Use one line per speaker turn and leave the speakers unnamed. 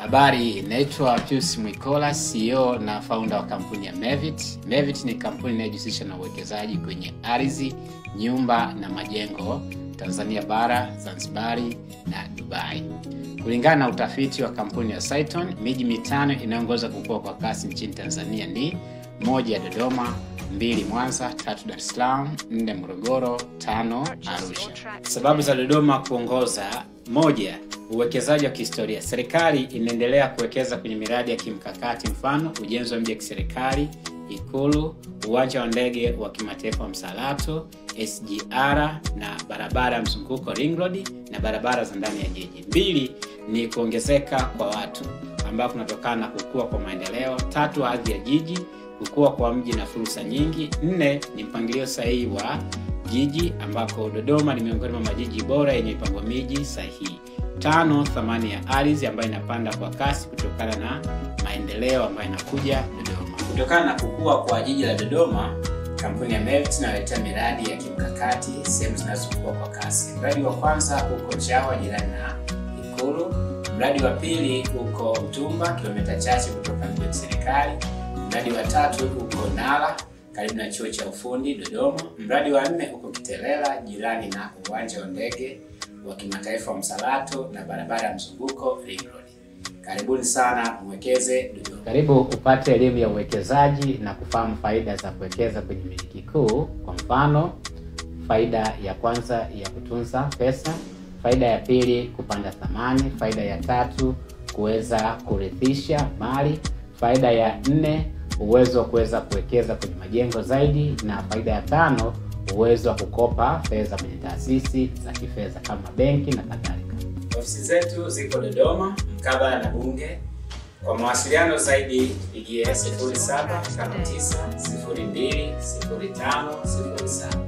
Habari, naitwa Pius Mwikola, CEO na founder wa kampuni ya Mevit. Mevit ni kampuni inayojihusisha na uwekezaji kwenye ardhi, nyumba na majengo Tanzania bara, Zanzibari na Dubai. Kulingana na utafiti wa kampuni ya Cytonn, miji mitano inayoongoza kukua kwa kasi nchini Tanzania ni: 1 Dodoma, 2 Mwanza, 3 Dar es Salaam, 4 Morogoro, 5 Arusha. Sababu za Dodoma kuongoza: 1. Uwekezaji wa kihistoria. Serikali inaendelea kuwekeza kwenye miradi ya kimkakati, mfano ujenzi wa mji wa kiserikali, Ikulu, uwanja wa ndege wa kimataifa wa Msalato, SGR na barabara ya mzunguko Ring Road na barabara za ndani ya jiji. 2 ni kuongezeka kwa watu ambapo kunatokana na kukua kwa maendeleo. 3, hadhi ya jiji, kukua kwa mji na fursa nyingi. 4 ni mpangilio sahihi wa jiji ambako Dodoma ni miongoni mwa majiji bora yenye mipango miji sahihi. 5, thamani ya ardhi ambayo inapanda kwa kasi kutokana na maendeleo ambayo yanakuja Dodoma. Kutokana na kukua kwa jiji la Dodoma, kampuni ya Mevit inaletea miradi ya kimkakati sehemu zinazokuwa kwa kasi. Mradi wa kwanza uko Chawa jirani na Ikulu. Mradi wa pili uko Mtumba, kilomita chache kutoka mji wa serikali. Mradi wa tatu uko Nala karibu na chuo cha ufundi Dodoma. Mradi wa 4 uko Kitelela jirani na uwanja wa ndege wa kimataifa wa Msalato na barabara ya mzunguko Ring Road. Karibuni sana mwekeze Dodoma. Karibu upate elimu ya uwekezaji na kufahamu faida za kuwekeza kwenye miliki kuu. Kwa mfano, faida ya kwanza ya kutunza pesa, faida ya pili kupanda thamani, faida ya tatu kuweza kurithisha mali, faida ya 4 uwezo wa kuweza kuwekeza kwenye majengo zaidi, na faida ya 5 uwezo wa kukopa fedha kwenye taasisi za kifedha kama benki na kadhalika. Ofisi zetu ziko Dodoma mkabala na Bunge. Kwa mawasiliano zaidi pigie 0759 02 05 07.